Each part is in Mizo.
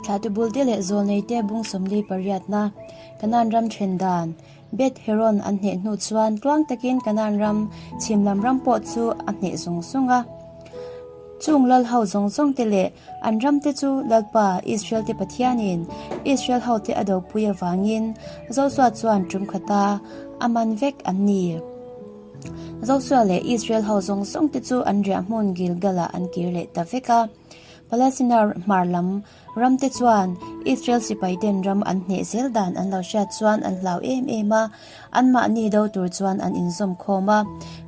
Thlahtu bulte leh zawlneite bung 48 na Kanaan ram then dan Beth Heron an hneh hnu chuan tluang takin Kanaan ram chhim lam ram pawh chu a hneh zung zung a. Chung lal ho zawng zawng te leh an ram te chu Lalpa Israel te Pathianin Israel ho te a dopui avangin Josua chuan tum khata a man vek an ni. Josua leh Israel ho zawng zawng te chu an riah hmun Gilgal ah an kir leh ta vek a. Palestina hmar lam ram te chuan Israel sipai ten ram an hneh zel dan an lo hriat chuan an hlau em em a, anmahni do tur chuan an inzawm khawm a.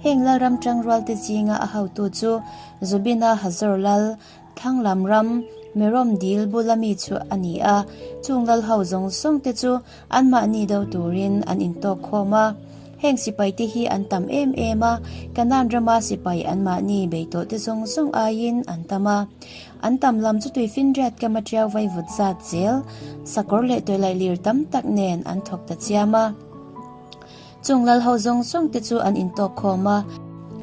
Heng Lalram tangrual te zinga a hotu chu Zubina Hazor lal thlang lam ram Merom dil bula mi chu a ni a, chung lal ho zawng zawng te chu Anmahni do turin an intawk khawm a, heng sipai te hi an tam em em a, Kanaan rama sipai anmahni bei tawh te zawng zawng aiin an tam a. An tam lam chu tuifinriat kama tiau vaivut zat zel, sakawr leh tawilai lir tam tak nen an thawk ta chiam a. Chung lal ho zawng zawng te chu an intawk khawm a,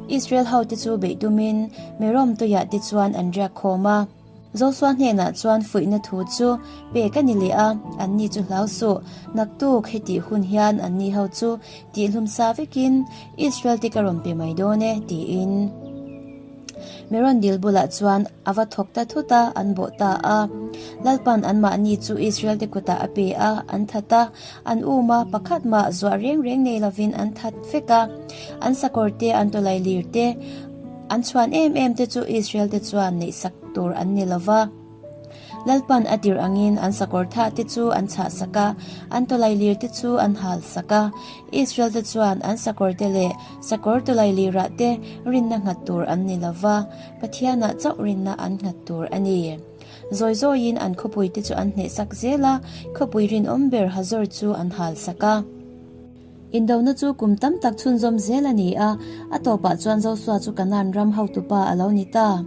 Israel ho te chu beih tumin Merom tuiah te chuan an riak khawm a. Josua hnenah chuan fuihna thu chu pek a ni leh a, anni chu hlau suh, naktuk hetih hun hian anni ho chu tihhlum sa vekin Israel te ka rawn pe mai dawn e, tiin. Meron dil bulah chuan a va thawk ta thut a, an bawh ta a. Lalpan anmahni chu Israel te kutah a pe a, an that a, an um a, pakhat mah zuah reng reng nei lovin an that vek a. An sakawr te, an tawlai lir te, An chhuan em em te chu Israel te chuan neihsak tur an ni lo va. Lalpan a tirh angin an sakawr thah te chu an chhah sak a, an tawlailir te chu an hal sak a. Israel te chuan an sakawr te leh sakawr tawlailirah te rinna nghat tur an ni lo va, Pathianah chauh rinna an nghat tur a ni. Zawi zawiin an khawpui te chu an hnehsak zel a, khawpui rinawm ber Hazor chu an hal sak a. Indona chu kum tam tak chhunzawm zel a ni a, a tawpah chuan Josua chu Kanaan ram hotupa a lo ni ta.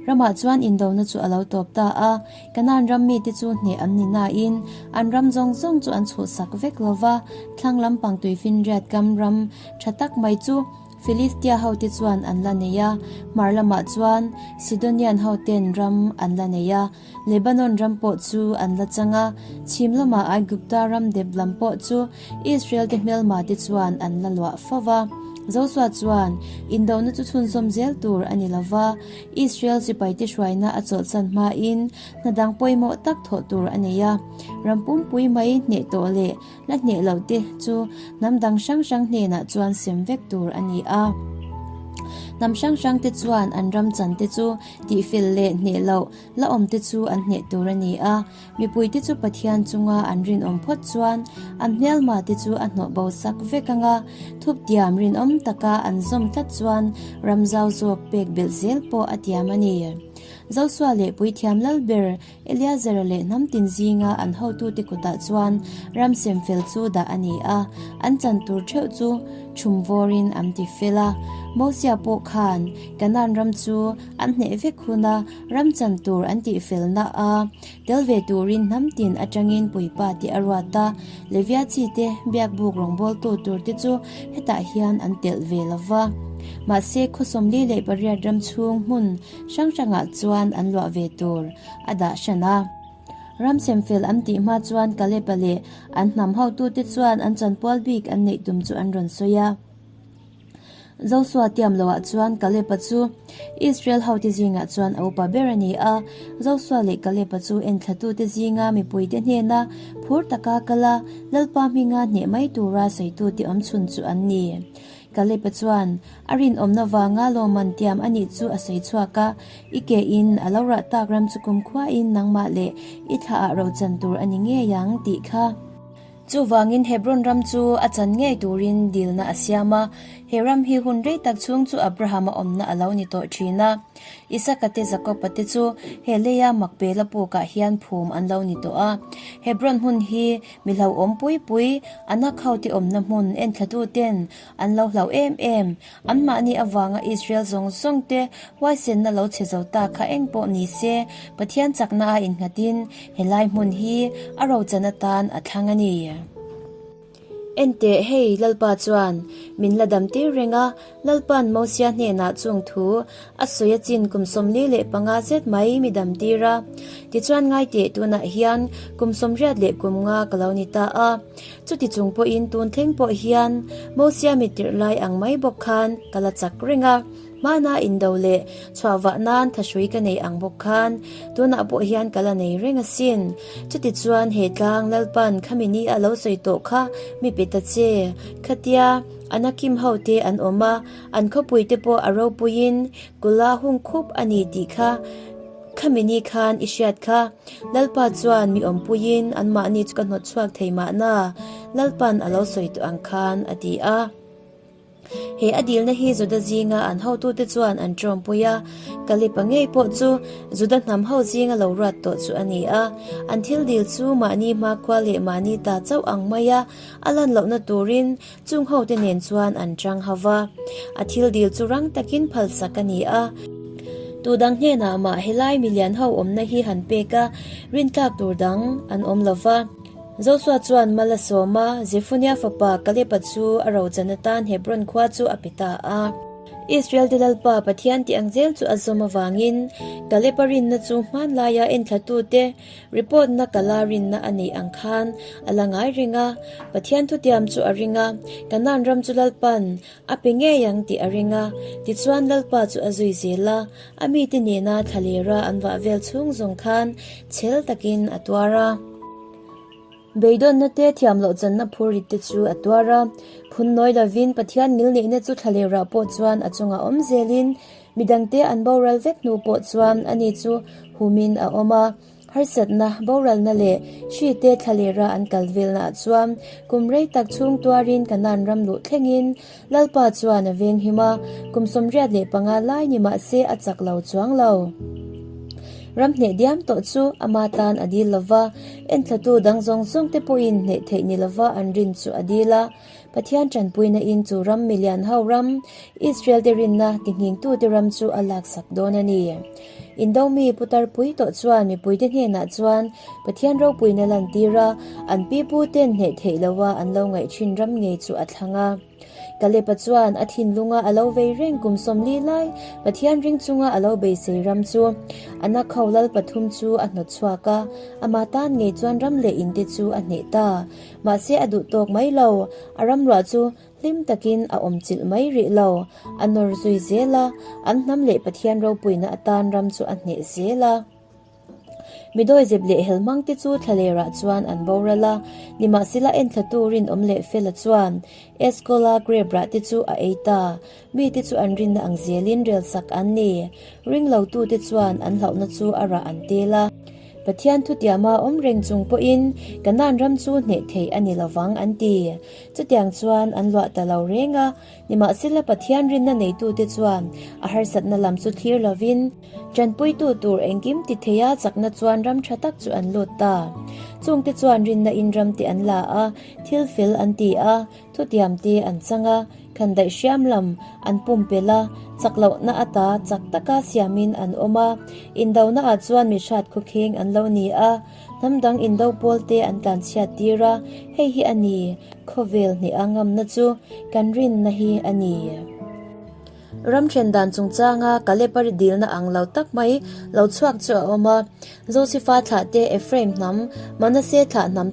Ramah chuan indona chu a lo tawp ta a, Kanaan ram mite chu hneh an ni nain an ram zawng zawng chu an chhuhsak vek lo va, thlang lampang tuifinriat kam ram tha tak mai chu Philistia hote chuan an la nei a, hmar lamah chuan Sidonian hoten ram an la nei a. Lebanon ram pawh chu an la chang a, chhim lamah Aigupta ram dep lam pawh chu Israel te hmelma te chuan an la luah fo va. Josua chuan, Indona chu chhunzawm zel tur a ni lo va, Israel sipaite hruaina a chawlhsan hmain hna dang pawimawh tak thawh tur a nei a. Ram pumpui mai hneh tawh leh la hneh loh te chu hnam dang hrang hrang hnenah chuan sem vek tur a ni a. Hnam hrang hrang te chuan an ram chan te chu tihfel leh hneh loh la awm te chu an hneh tur a ni a. Mipui te chu Pathian chunga an rinawm phawt chuan an hmelma te chu a hnawh bo sak vek ang a, thuptiam rinawm taka an zawm tlat chuan ram zau zawk pek belh zel pawh a tiam a ni. Josua leh Puithiam Lalber Eliazera leh hnam tin zinga an hotute kutah chuan ram sem fel chu dah a ni a, an chan tur theuh chu chhum vawrin an ti fel a. Mosia pawh khan Kanaan ram chu an hneh vek huna ram chan tur an tih felna a tel ve turin hnam tin atangin puipa tih a ruat a, Levia chi te biakbuk rawngbawltu turte chu hetah hian an telh ve lo va. Mahse, khaw 48 ram chhung hmun Hrang hrangah chuan an luah ve tur a dah hran a. Ram semfel an tih hma chuan Kalepa leh an hnam hotute chuan an chanpual bik an neih tum chu an rawn sawi a. Josua tiam loah chuan Kalepa chu Israel hote zingah chuan a upa ber a ni a. Josua leh Kalepa chu enthlatute zinga mipuite hnena phur taka kal a, Lalpa hminga hneh mai tura sawitute awmchhun chu an ni. Kalepa chuan a rinawmna vanga lawmman tiam a nih chu a sawi chhuak a, I ke in a lo rah tak ram chu kumkhuain nangmah leh i thlaah rochan tur a ni ngei ang tih kha. Chuvangin Hebron ram chu a chan ngei turin dilna a siam a, he ram hi hun rei tak chhung chu Abraham a awmna a lo ni tawh thin a. Isaka te Jakoba te chu he leia Makpela pukah hian phum an lo ni tawh a. Hebron hmun hi Mi hlauhawm pui pui, a nak ho te awmna hmun enthlatu ten an lo hlauh em em. Anmahni avanga Israel zawng zawng te huaisenna lo chhe zo ta kha eng pawh ni se, Pathian chakna a innghatin helai hmun hi a rochan atan a thlang a ni. Enteh, hei, Lalpa chuan min la dam tir reng a, Lalpa'n Mosia hnenah chung thu a sawi a chin kum 45 zet mai mi dam tir a. Tichuan ngaiteh tunah hian kum 85 ka lo ni ta a. Chuti chung pawhin tun thleng pawh hian Mosia mi tirh lai ang mai bawk khan ka la chak reng a. Hmana indo leh chhuah vah nan thahrui ka nei ang bawk khan tunah pawh hian ka la nei reng asin. Chutichuan he tlang Lalpa'n khami ni a lo sawi tawh kha mi pe ta che. Khatia Anakim ho te an awm a, an khawpui te pawh a ropuiin kula hung khup a ni tih kha khami ni khan i hriat kha. Lalpa chuan mi awmpuiin anmahni chu ka hnawt chhuak thei mahna Lalpa'n a lo sawi tawh ang khan a ti a. He a dilna hi Juda zinga an hotute chuan an tawmpui a, Kalepa ngei pawh chu Juda hnam ho zinga lo ruat tawh chu a ni a. An thil dil chu mahni hmakhua leh mahni ta chauh ang maia a lan lohna turin chung hote nen chuan an chang ho va. A thil dil chu rang takin phalsak a ni a. Tu dang hnenah mah helai milian ho awmna hi han pek a, rintlak tur dang an awm lo va. Josua chuan mal a sawm a, Zefunia fapa Kaleba chu a rochan atan Hebron khua chu a pe ta a. Israel te Lalpa Pathian tih ang zel chu a zawm avangin Kaleba rinna chu hmanlaia enthlatute report-na kala rinna a neih ang khan a la ngai reng a. Pathian thutiam chu a ring a, Kanaan ram chu Lalpa'n a pe ngei ang tih a ring a. Tichuan Lalpa chu a zui zel a, a mite nena thlalera an vah vel chhung zawng khan chhel takin a tuar a. Beidawnna te thiam loh channa phurrit te chu a tuar a, phun nawi lovin Pathian milneihna chu thlalerah pawh chuan a chungah awm zelin midangte an boral vek hnu pawh chuan ani chu humin a awm a. Harsatna, boralna leh hri te thlalera an kal velnaah chuan kum rei tak chhung tuarin Kanaan ram luh thlengin Lalpa chuan a venghim a, kum 85 lai ni mah se a chak lo chuang lo. Ram hneh diam tawh chu ama tan a dil lo va, enthlatu dang zawng zawng te pawhin hneh theih ni lova an rin chu a dil a. Pathian tanpuina in chu ram milian ho ram, Israel te rinna tihningtute ram chu a laksak dawn a ni. Indomi putar pui tawh chuan mipuite hnenah chuan Pathian ropuina lantir a, an pipu ten hneh theih loha an lo ngaih thin ram ngei chu a thlang a. Kalepa chuan a thinlunga a lo vei reng kum 40 lai Pathian ring chunga a lo beisei ram chu a nakho lal pathum chu a hnawt chhuak a, ama tan ngei chuan ram leh inte chu a hneh ta. Mahse a duh tawk mai lo, a ram ruah chu hlim takin a awm chilh mai rih lo, a nawr zui zel a, an hnam leh Pathian ropuina atan ram chu a hneh zel a. Midawizep leh helhmang te chu thlalerah chuan an boral a, nimahsela enthlatu rinawm leh fela chuan Eskola grape rah te chu a ei ta, mite chu an rinna ang zelin relsak an ni. Ringlotute chuan an hlauhna chu a rah an tel a. Pathian thutiama awm reng chung pawhin Kanaan ram chu hneh theih a ni lovang an ti. Chutiang chuan an luah ta lo reng a, nimahsela Pathian rinna neitute chuan a harsatna lam chu thlir lovin, Ṭanpuitu tur engkim ti theia chakna chuan ram ṭha tak chu an lut ta. Chungte chuan rinna in ram te an la a, thil fel an ti a, thutiam te an chang a, khandaih hriam lam an pumpelh a, chak lohna ata chak taka siamin an awm a. Indona ah chuan mi hrat khawkheng an lo ni a, hnam dang indo pawl te an tlanchhiat tir a, hei hi a ni, khawvel hneha ngamna chu kan rinna hi a ni. Ram then dan chungchanga Kaleb-a dilna ang lo tak mai lo chhuak chu a awm a. Josefa thlah te Ephraim hnam, Manasseh thlah hnam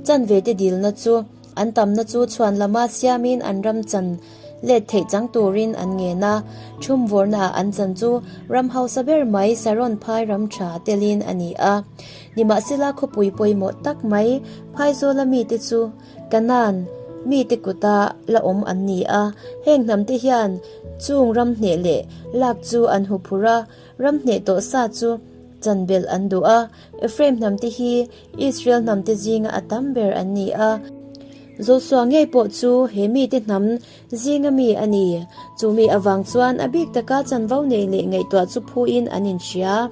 chanve te dilna chu an tamna chu chhuan lama siamin an ram chan let theih chang turin an ngen a. Thum vawrnaah an chan chu ram hausa ber mai Saron phai ram tha telin a ni a. Nimahsela khawpui pawimawh tak mai Phaizawla mite chu Kanaan mite kuta la awm an ni a, heng hnamte hian chung ram hneh leh lak chu an hu phur a, ram hneh tawh sa chu chan belh an duh a. Ephraim hnamte hi Israel hnamte zinga a tam ber an ni a. Josua ngei pawh chu he mite hnam zinga mi a ni. Chu mi avang chuan a bik taka chanvo nei leh ngaihtuah chu phuin an inhria.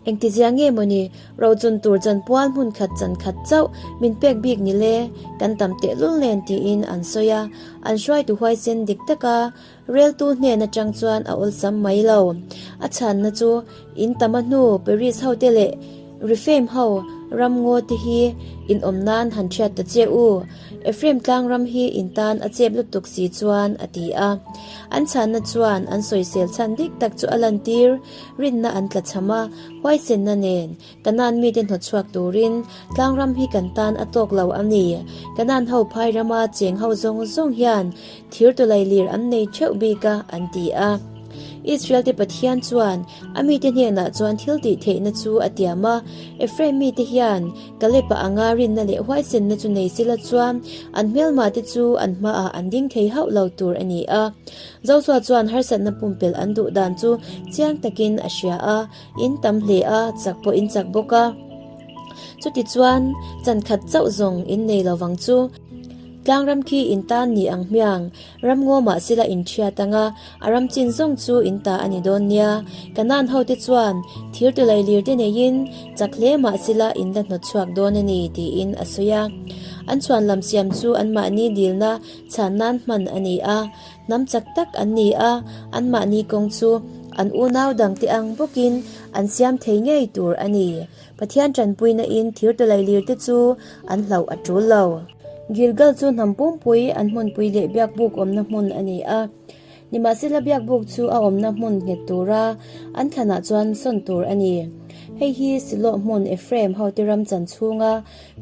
Engtizia nge mawni, rochun tur chanpual hmun khat chan khat chauh min pek bik ni le, kan tam tehlul nen tiin an sawi a, an hruaitu huaisen dik taka reltu hnen atang chuan a awlsam mai lo. A chhanna chu in tama hnu Paris hote leh. Rephaim ho ram ngaw te hi in awm nan han hriat ta che u, Ephraim tlang ram hi in tan a chep lutuk si chuan, a ti a. An chhanna chuan an sawisel chhan dik tak chu a lantir, rinna an tlachham a, huaisenna nen Kanaan mite hnawtchhuak turin tlangram hi kan tan a tawk lo a ni. Kanaan ho phai rama cheng ho zawng zawng hian thir tawlai lir an nei theuh bik a, an ti a. Israel te Pathian chuan a mite hnenah chuan thil tih theihna chu a tiam a. Ephraim mite hian Kalep-a anga rinna leh huaisenna chu nei sela chuan an hmelma te chu an hmaah an ding thei hauh lo tur a ni a. Joshua chuan harsatna pumpelh an duh dan chu chiang takin a hria a. In tam hle a, chak pawh in chak bawk a. Chutichuan, chan khat chauh zawng in nei lo vang chu. Tlangram khi in tan ni ang hmiang, ram ngaw mah sila in thiat ang a, a ram chin zawng chu in ta a ni dawn nia. Kanaan hote chuan thir tulai lir te neiin chak hle mah sila in la hnawt chhuak dawn a ni, tiin a sawi a. An chhuan lam siam chu anmahni dilna chhan nan hman a ni a. Hnam chak tak an ni a, anmahni kawng chu an unau dangte ang bawkin an siam thei ngei tur a ni. Pathian tanpuina in thir tawlai lir te chu an hlauh a tul lo. Gilgal chu hnam pumpui an hmunpui leh biakbuk awmna hmun a ni a. Nimahsela biakbuk chu a awmna hmun nghet tura an thlanah chuan sawn tur a ni. Hei hi Siloh hmun Ephraim hote ram chan chhunga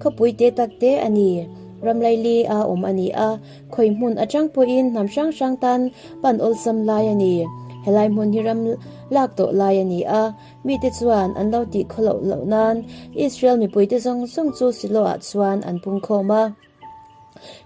khawpui te tak te a ni. Ram laili a awm a ni a. Khawi hmun atang pawhin hnam hrang hrang tan pan awlsam lai a ni. Helai hmun hi ram lak tawh lai a ni a, mite chuan an lo tih khaw loh loh nan Israel mipuite zawng zawng chu Siloh-ah chuan an pungkhawm a.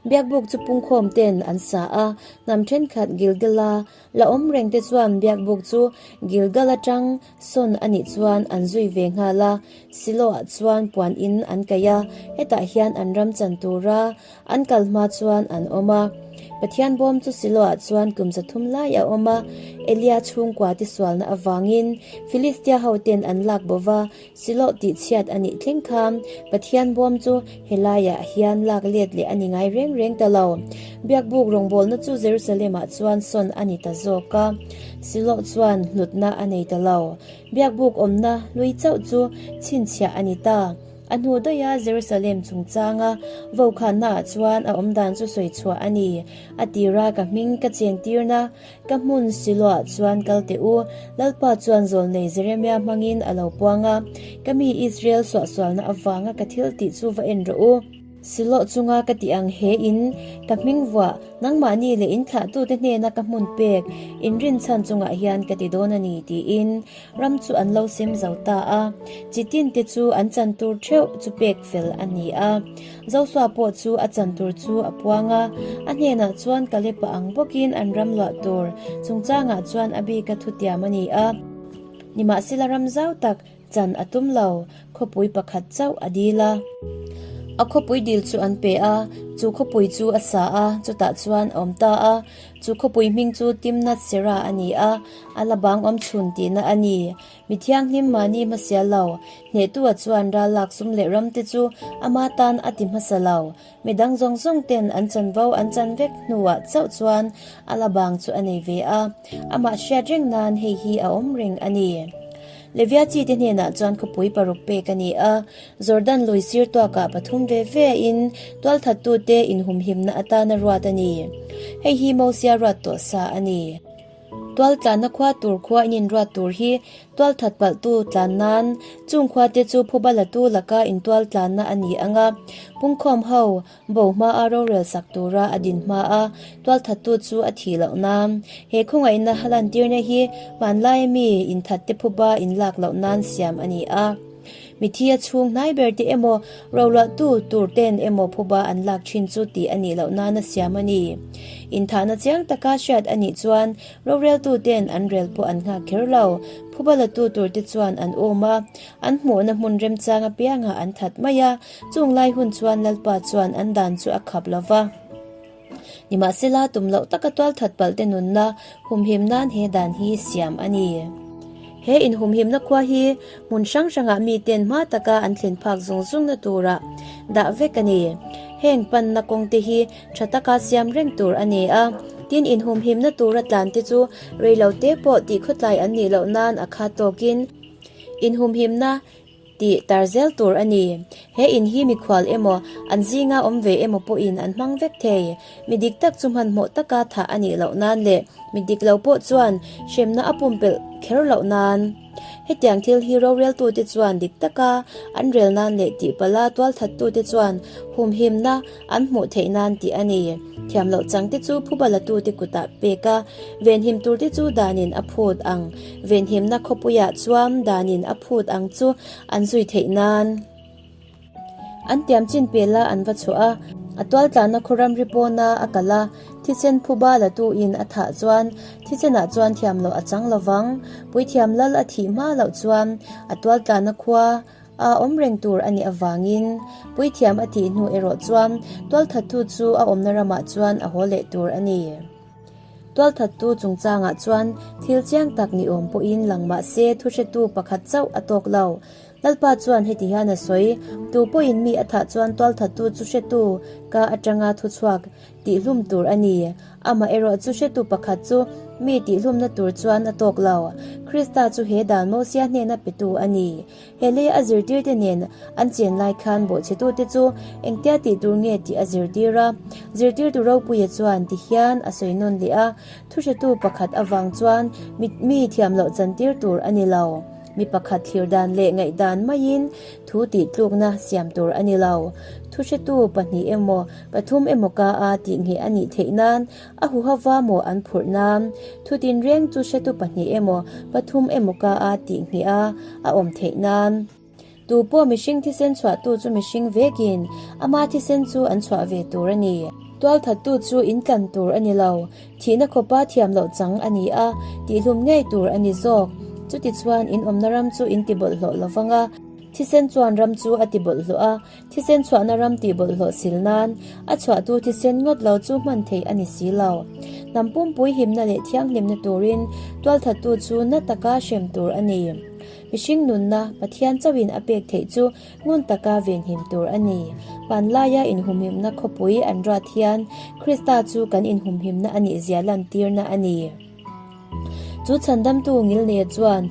Biakbuk chu pungkhawm ten an sa a, hnam thenkhat Gilgala la awm reng te chuan biakbuk chu Gilgal atang sawn a nih chuan an zui ve nghal a, Siloh-ah chuan puan in an kaih a, hetah hian an ram chan tura An kal hma chuan an awm a. Pathian bawm chu Siloah chuan kum 300 lai a awm a. Elia chhungkua te sualna avangin Filistia hoten an lak bo va, Siloh tihchhiat a nih thleng kha Pathian bawm chu helaiah hian lak let leh a ni ngai reng reng ta lo. Biakbuk rawngbawlna chu Jerusalem-ah chuan sawn a ni ta zawk a. Siloh chuan hlutna a nei ta lo. Biakbuk awmna hlui chauh chu chhinchhiah a ni ta. A hnu dawih a Jerusalem chungchanga vokhannaah chuan a awmdan chu sawi chhuah a ni. A tira ka hming ka chentirna ka hmun Siloah chuan kal teh u, Lalpa chuan zawlnei Jeremia hmangin a lo puang a, Ka mi Israel suahsualna avanga ka thil tih chu va en rawh u. Siloh chunga ka tih ang he in ka hming vuah, nangmahni leh in thlahtute hnena ka hmun pek in rinchhan chungah hian ka ti dawn a ni, tiin Ram chu an lo sem zo ta a, chi tin te chu an chan tur theuh chu pek fel a ni a. Joshua pawh chu a chan tur chu a puang a, a hnenah chuan Kalepa ang bawkin an ram luah tur chungchangah chuan a bika thutiam a ni a. Nimahsela ram zau tak chan a tum lo, khawpui pakhat chauh a dil a. A khawpui dil chu an pe a, chu khawpui chu a sa a, chutah chuan a awm ta a. Chu khawpui hming chu Timnath-serah a ni a, A la bang awm chhun tihna a ni. Mi thianghlim mahni hmasial lo. Hnehtua chuan ral lak sum leh ram te chu ama tan a ti hmasa lo. Mi dang zawng zawng ten an chanvo an chan vek hnuah chauh chuan a la bang chu a nei ve a. Amah hriat reng nan hei hi a awm reng a ni. Levia chi te hnenah chuan khawpui paruk pek a ni a. Jordan lui sir tuakah pathum ve ve in tualthattute inhumhimna atana ruat a ni. Hei hi Mosia ruat tawh sa a ni. Tualtlanna khua tur khua in inruat tur hi tualthat palhtu tlan nan chung khua te chu phuba latu laka intualtlanna a ni ang a, pungkhawm ho bo hma a rorel sak tura a din hma a tualthattu chu a thih loh nan he khawngaihna lantirna hi hmanlai mi inthatte phuba inlak loh nan siam a ni a. Mithi a chhung hnai ber te emaw, roluahtu tur ten emaw phuba an lak thin chu tih a nih loh nana siam a ni. Inthahna chiang taka hriat a nih chuan roreltu ten an rel pawh an nghak kher lo. Phuba latu tur te chuan an awm a, an hmuhna hmun remchang apiangah an that mai a, chung lai hun chuan Lalpa chuan an dan chu a khap lo va. Nimahsela, tum loh taka tualthat palh te nunna humhim nan he dan hi siam a ni. He inhumhimna khua hi hmun hrang hrangah miten hma taka an thlen phak zung zungna turah dah vek a ni. Heng panna kawng te hi tha taka siam reng tur a ni a, tin inhumhimna tura tlan te chu reilote pawh tihkhawtlai an nih loh nan a khat tawkin inhumhimna. Tih tar zel tur a ni. He in hi mikhual emaw, an zinga awm ve emaw pawhin an hmang vek thei. Mi dik tak chu hmanhmawh taka thah a nih loh nan leh mi dik lo pawh chuan hremna a pumpelh kher loh nan. Hetiang thil hi roreltute chuan dik taka an rel nan leh tihpalha tualthattute chuan humhimna an hmuh theih nan tih a ni. Thiam loh changte chu phubalatute kutah pek a, venhim turte chu danin a phut ang. Venhimna khawpuiah chuan danin a phut ang chu an zui theih nan. An tiam chin pela an va chhuah a, a tualtlanna khaw ramri pawna a kal a, thisen phuba latuin a thah chuan thisenah chuan thiam loh a chang lo vang. Puithiam lal a thih hma loh chuan a tualtlanna khua a awm reng tur a nih avangin puithiam a tih hnu erawh chuan tualthattu chu a awmna ramah chuan a haw leh tur a ni. Tualthattu chungchangah chuan thil chiang tak ni awm pawhin lang mah se thuhretu pakhat chauh a tawk lo. Lalpa chuan heti hian a sawi, Tu pawhin mi a thah chuan tualthattu chu hretu ka atanga thuchhuak tihhlum tur a ni. Amah erawh chu hretu pakhat chu mi tihhlumna tur chuan a tawk lo. Krista chu he dan Mosia hnena petu a ni. He lei a zirtirte nen an chen lai khan bawhchhetute chu engtia tih tur nge tih a zirtir a. Zirtirtu ropuia chuan ti hian a sawi nawn leh a, Thuhretu pakhat avang chuan mi thiam loh chantir tur a ni lo. Mi pakhat thlir dan leh ngaihdan maiin thu tih tlukna siam tur a ni lo. Thuhretu pahnih emaw, pathum emaw ka a tih ngheh a nih theih nan A huhava maw an phurh nan? Thu tinreng chu hretu pahnih emaw, pathum emaw ka a tih ngheh a, a awm theih nan. Tu pawh mihring thisen chhuahtu chu mihring vekin ama thisen chu an chhuah ve tur a ni. Tualthattu chu in tlan tur a ni lo, thihna khawpa thiam loh chang a ni a, tihhlum ngei tur a ni zawk. Chutichuan in awmna ram chu in ti bawlhhlawh lo vang a, thisen chuan ram chu a ti bawlhhlawh a, Thisen chhuahna ram tih bawlhhlawh sil nan a chhuahtu thisen ngawt lo chu hman theih a ni si lo. Hnam pumpui himna leh thianghlimna turin tualthattu chu na taka hrem tur a ni. Mihring nunna Pathian chauhin a pek theih chu ngun taka venhim tur a ni. Hmanlaia inhumhimna khawpui an ruat hian Krista chu kan inhumhimna a nihzia lantirna a ni. Chu chhandamtu ngilneia chuan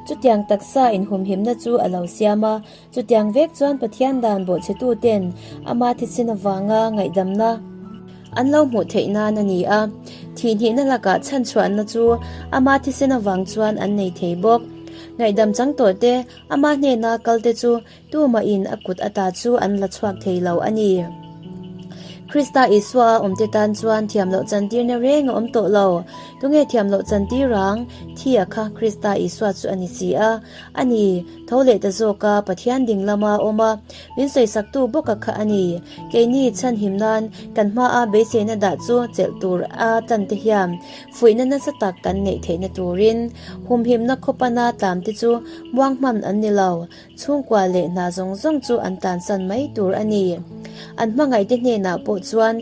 chutiang taksa inhumhimna chu a lo siam a, Chutiang vek chuan Pathian dan bawhchhetuten ama thisen avanga ngaihdamna an lo hmuh theih nan a ni a. Thihhnihna lakah chhanchhuahna chu ama thisen avang chuan an nei thei bawk. Ngaihdam chang tawhte ama hnena kalte chu tumahin a kut ata chu an la chhuak thei lo a ni. Krista Isua a awmte tan chuan thiam loh chantirna reng a awm tawh lo. Tunge thiam loh chantir ang? Thi a kha Krista Isua chu a ni si a. A ni. Tho leh ta zawk a, Pathian ding lama awm a, min sawisaktu bawka kha a ni. Keini chhanhim nan kan hmaa beiseina dah chu chelh tur a tlan te hian fuihna nasa tak kan neih theihna turin humhimna khawpana tlam te chu muang hman an ni lo. Chhungkua leh hna zawng zawng chu an tlansan mai tur a ni. An hmangaihte hnenah pawh chuan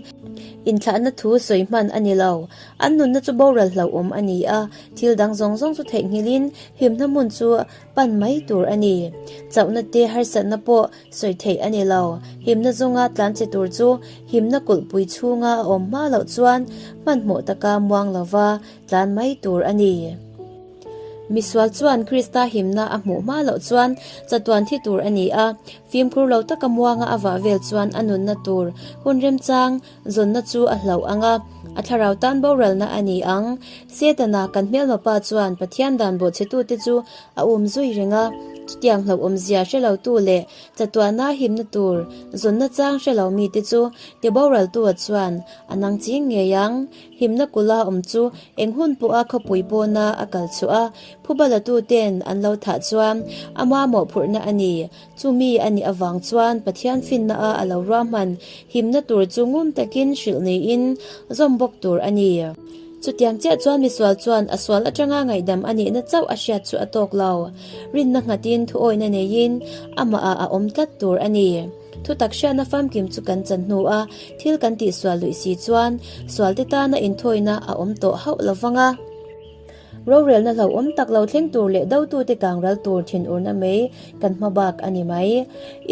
inthlahna thu sawi hman a ni lo. An nunna chu boral hlauhawm a ni a, thil dang zawng zawng chu theihnghilhin himna hmun chu pan mai tur a ni. Chauhna te harsatna pawh sawi theih a ni lo. Himna zawnga tlanche tur chu himna kulhpui chhunga a awm hma loh chuan hmanhmawh taka muang lova tlan mai tur a ni. Misual chuan Krista himna a hmuh hma loh chuan chatuan thi tur a ni a, fimkhur lo taka muanga a vah vel chuan a nunna tur hun remchang Zawnna chu a hlauh ang a, a thlarau tan boralna a ni ang. Setana, kan hmelhmapa chuan Pathian dan bawhchhetute chu a um zui reng a. Chutiang hlauhawmzia hre lotu leh chatuahna himna tur zawnna chang hre lo mite chu tiboraltua chuan a nang ching ngei ang. Himna kula awm chu eng hun pawha khawpui pawna a kal chhuah a, phubalatuten an lo thah chuan ama mawhphurhna a ni. Chumi a nih avang chuan Pathian finna a a lo ruahman himna tur chu ngun takin hrilh niin zawm bawk tur a ni. Chutiang chiah chuan misual chuan a sual atanga ngaihdam a nihna chauh a hriat chu a tawk lo. Rinna nghatin thuawihna neiin amah ah a awm tlat tur a ni. Thutak hriatna famkim chu kan chan hnu a thil kan tihsual luih si chuan sualte tana inthawina a awm tawh hauh lovang a. Rorelna hlauhawm tak lo thleng tur leh dotute kangral tur thinurna mai kan hma bak a ni mai.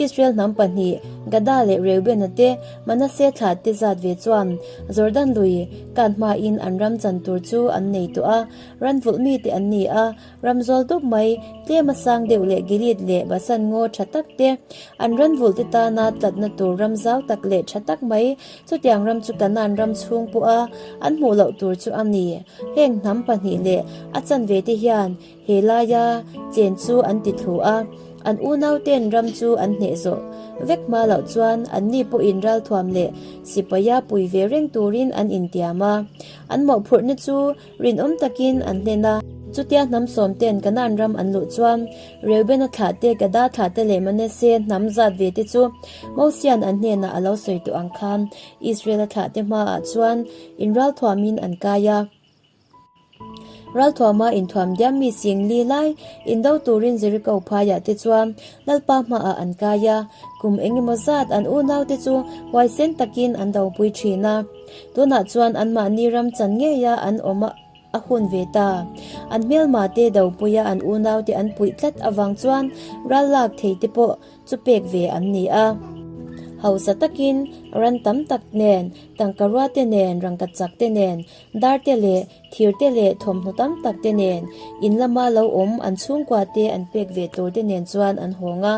Israel hnam pahnih, Gada leh Reubena te, Manasseh thlah te zat ve chuan Jordan lui kan hmain an ram chan tur chu an nei tawh a, ran vulh mite an ni a, Ram zawl dup mai, tlem a sang deuh leh Gilead leh Basan ngaw tha tak te, an ran vulh te tana tlatna tur ram zau tak leh tha tak mai, chutiang ram chu Kanaan ram chhung pawha an hmuh loh tur chu a ni. Heng hnam pahnih leh a chanve te hian he laia chen chu an ti thlu a, an unau ten ram chu an hneh zawh vek hma loh chuan anni pawhin ralthuam leh sipaia pui ve reng turin an intiam a, an mawhphurhna chu Rinawm takin an hlen a. Chutia hnam sawm ten Kanaan ram an luh chuan Reubena thlah te, Gada thlah te leh Manase hnam zat ve te chu Mosia'n an hnenah a lo sawi tawh ang khan Israela thlah te hmaah chuan inralthuamin an kai a. Ralthuama inthuam diam mi sing li lai indo turin Jeriko phaiah te chuan Lalpa hmaah an kai a. Kum engemaw zat an unaute chu huaisen takin an dopui thin a. Tunah chuan anmahni ram chan ngeia an awm a hun ve ta. An hmelma te dopuia an unaute an puih tlat avang chuan ral lak thei te pawh chu pek ve an ni a. Hausa takin ran tam tak nen, tangka rua te nen, rangka chak te nen, dar te leh Thir te leh thawmhnaw tam tak te nen in lama lo awm an chhungkua te an pek ve tur te nen chuan an hawng a.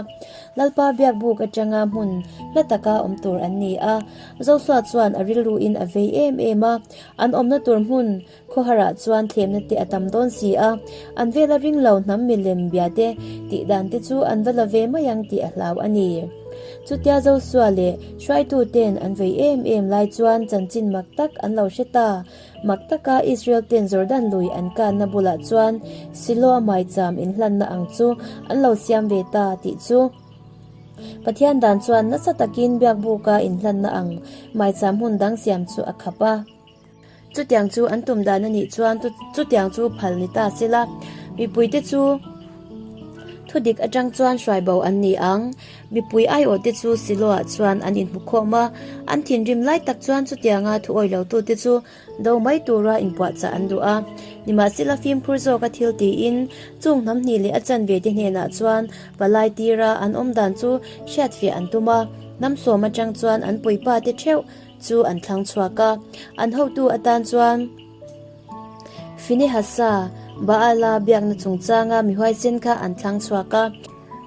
Lalpa biakbuk atanga hmun hla taka awm tur an ni a. Zosua chuan a rilruin a vei em em a, an awmna tur hmun khawharah chuan thlemna te a tam dawn si a, an vela ring lo hnam milem bia te tih dan te chu an va la ve mai ang tih a hlau a ni. Chutia Zosua leh hruaitu ten an vei em em lai chuan chanchin mak tak an lo hre ta. Mak taka Israel ten Jordan lui an kanna bulah chuan Siloa maicham inhlanna ang chu an lo siam ve ta tih chu Pathian dan chuan nasa takin biakbuka inhlanna ang maicham hmun dang siam chu a khap a. Chutiang chu an tum dan a nih chuan chutiang chu phal ni ta sela mipuite chu thudik atang chuan hruai bo an ni ang. Mipui aiawhte chu Siloah chuan an inhmukhawm a, an thinrim lai tak chuan chutianga thu awih lotute chu do mai tura inpuahchah an duh a. Nimahsela fimkhur zawka thil tiin chung hnam hnih leh a chanve te hnenah chuan palai tira an awm dan chu hriatfiah an tum a, hnam sawm atang chuan an puipa te theuh chu an thlang chhuak a, an hotu atan chuan Finehasa, Baala biakna chungchanga mi huaisen kha an thlang chhuak a.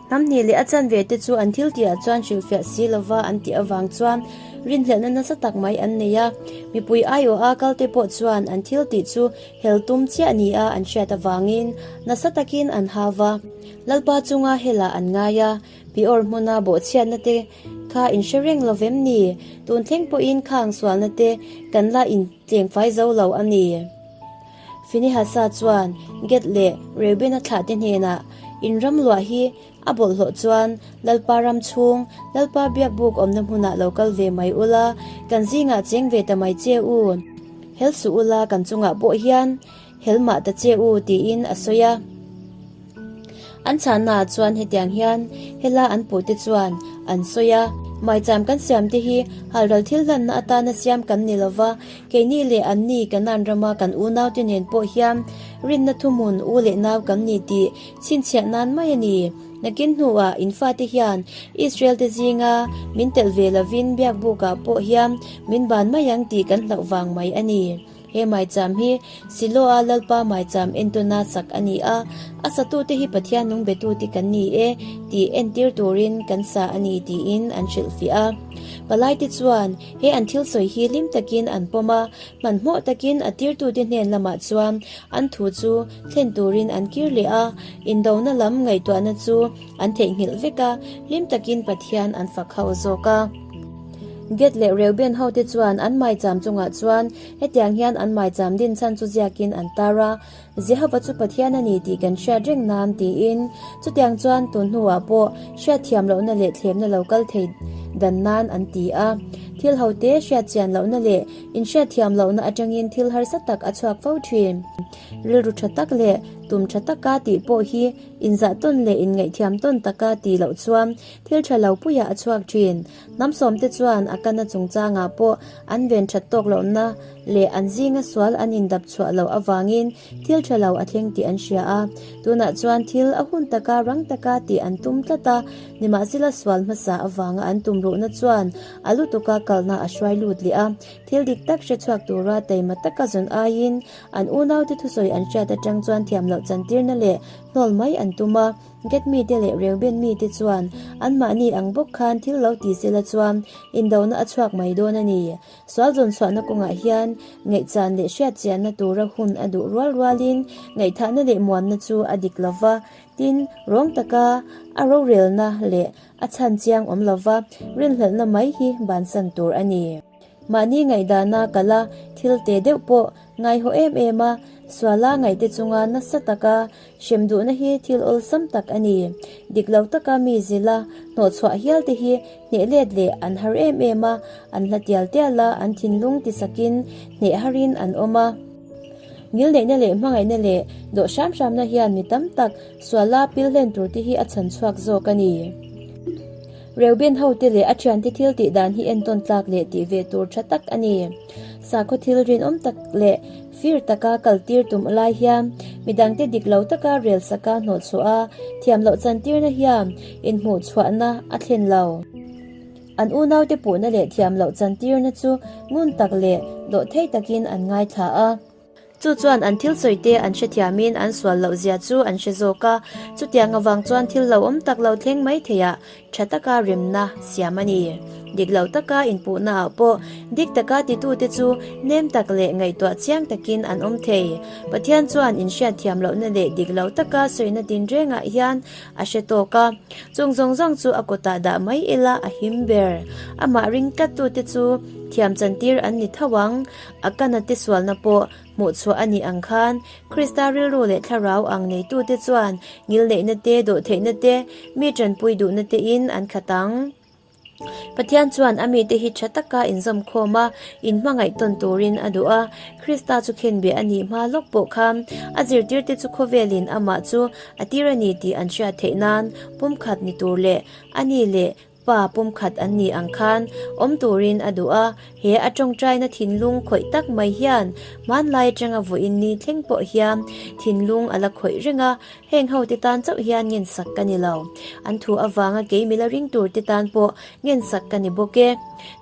Hnam hnih leh a chanve te chu an thil tihah chuan hrilhfiah si lova an tih avang chuan rinhlelhna nasa tak mai an nei a. Mipui aiawha kalte pawh chuan an thil tih chu hel tum chiah nia an hriat avangin nasa takin an hau va. Lalpa chunga helah an ngai a, Peor hmuna bawhchhiatna te kha in hre reng lo vem ni? Tun thleng pawhin khang sualna te kan la intlengfai zo lo a ni. Finehasa chuan Gad leh Reubena thlahte hnenah, In ram luah hi a bawlhhlawh chuan Lalpa ram chhung, Lalpa biakbuk awmna hmunah lo kal ve mai ula, kan zingah cheng ve ta mai che u. Hel suh ula kan chungah pawh hian hel mah ta che u, tiin a sawi a. An chhannaah chuan hetiang hian hela an puhte chuan an sawi a, Maicham kan siamte hi halral thil hlanna atana siam kan ni lova, keini leh anni Kanaan rama kan unaute nen pawh hian rinna thuhmun u leh nau kan ni tih chhinchhiah nan mai a ni. Nakin hnuah in fate hian Israel-te zinga min telh ve lovin biakbukah pawh hian min ban mai ang tih kan hlauh vang mai a ni. He maicham hi Siloa Lalpa maicham entawna sak a ni a, a satute hi Pathian nung betute kan ni e tih entir turin kan sa a ni tiin an hrilhfiah a. Palaite chuan he an thil sawi hi hlim takin an pawm a, hmanhmawh takin a tirtute hnen lamah chuan an thu chu thlen turin an kir leh a, indona lam ngaihtuahna chu an theihnghilh vek a, hlim takin Pathian an fak ho zawk a. Gad leh Reuben hote chuan an maicham chungah chuan hetiang hian an maicham din chhan chu ziakin an tar a, Jehova chu Pathian a ni tih kan hriat reng nan tiin. Chutiang chuan tun hnuah pawh hriatthiam lohna leh thlemna lo kal thei dan nan an ti a. Thil hote hriatchian lohna leh inhriatthiam lohna atangin thil harsa tak a chhuak fo thin. Rilru tha tak leh. Tum tha taka tih pawh hi inzah tawn leh inngaihthiam tawn taka tih loh chuan thil tha lo puiah a chhuak thin. Hnam sawmte chuan a kana chungchangah pawh an ven that tawk lohna leh an zinga sual an indap chhuah loh avangin thil tha lo a thleng tih an hria a. Tunah chuan thil a hun taka rang taka tih an tum tlat a, nimahsela sual hmasa avanga an tum ruhna chuan a lutuka kalna a hruai lut leh a. Thil dik tak hre chhuak tura taima taka zawn aiin an unaute thusawi an hriat atang chuan thiam loh chantirna leh hnawl mai an tum a. Gad mite leh Reuben mite chuan anmahni ang bawk khan thil lo ti sela chuan indona a chhuak mai dawn a ni. Sual zawn chhuahna kawngah hian ngaihchan leh hriatchianna tura hun a duh rual rualin ngaihthahna leh muanna chu a dik lo va, tin, rawng taka a rorelna leh a chhan chiang awm lo va, rinhlelhna mai hi bansan tur a ni. Mahni ngaihdana kala thil te deuh pawh Ngaihawh em em a, suala ngaihte chunga nasa taka hrem duhna hi thil awlsam tak a ni. Dik lo taka mi zila hnawhchhuah hial te hi hneh let leh an har em em a, an hla tial tial a, an thinlung tisakin hneh harin an awm a. Ngilneihna leh hmangaihna leh dawh hram hramna hian mi tam tak suala pil hlen tur te hi a chhan chhuak zawk a ni. Reuben hote leh a thiante thil tih dan hi entawn tlak leh tih ve tur tha tak a ni. Sakhaw thil rinawm tak leh fir taka kal tir tum lai hian midangte dik lo taka rel saka hnawh chhuah a, thiam loh chantirna hian inhmuh chhuahna a thlen lo. An unaute puhna leh thiam loh chantirna chu ngun tak leh dawhthei takin an ngaithla a. Chu chuan an thil sawite an hrethiamin an sual loh zia chu an hre zawk a, chutiang avang chuan thil hlauhawm tak lo thleng mai theiah tha taka remna siam a ni. Dik lo taka inpuhnaah pawh dik taka titute chu nem tak leh ngaihtuah chiang takin an awm thei. Pathian chuan inhriatthiam lohna leh dik lo taka sawina tinrengah hian a hre tawk a, chung zawng zawng chu a kutah dah mai ila a him ber. Amah ring tlattute chu thiam chantir an ni tho ang. A kana te sualna pawh hmuh chhuah a nih ang khan, Krista rilru leh thlarau ang neitute chuan ngilneihna te, dawhtheihna te, mi tanpui duhna tein an khat ang. Pathian chuan a mite hi tha taka inzawm khawm a, inhmangaih tawn turin a duh a. Krista chu khenbeh a nih hma lawk pawh khan a zirtirte chu khawvelin amah chu a tir a ni tih an hriat theih nan pumkhat ni tur leh a ni leh Pa pumkhat an nih ang khan awm turin a duh a, he a tawngtaina thinlung khawih tak mai hian hmanlai atanga vawiin ni thleng pawh hian thinlung a la khawih reng a, heng hote tan chauh hian ngensak ka ni lo. An thu avanga kei mila ring turte tan pawh ngensak ka ni bawk e.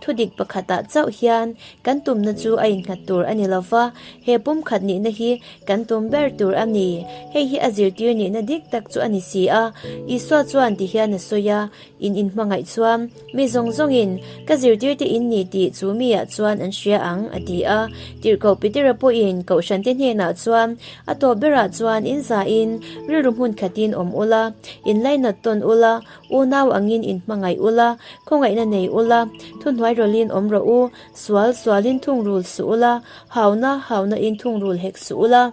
Thudik pakhatah chauh hian kan tumna chu a innghat tur a ni lo va, he pumkhat nihna hi kan tum ber tur a ni. Hei hi a zirtir nihna dik tak chu a ni si a, Isua chuan tihian a sawi a, In inhmangaih chuan mi zawng zawngin ka zirtirte in ni tih chu miah chuan an hria ang, a ti a. Tirhkoh Petera pawhin Kohhrante hnenah chuan, A tawp berah chuan in zahin rilru hmun khatin awm ula, in lainat tawn ula, unau angin inhmangaih ula, khawngaihna nei ula, thuhnuai rawlin awm rawh u, sual sualin thungrul suh ula, hauna haunain thungrul hek suh ula.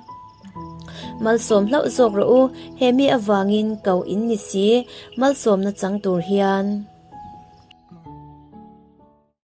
Malsawm hlauh zawk rawh u, he mi avangin koh in ni si, malsawmna chang tur hian.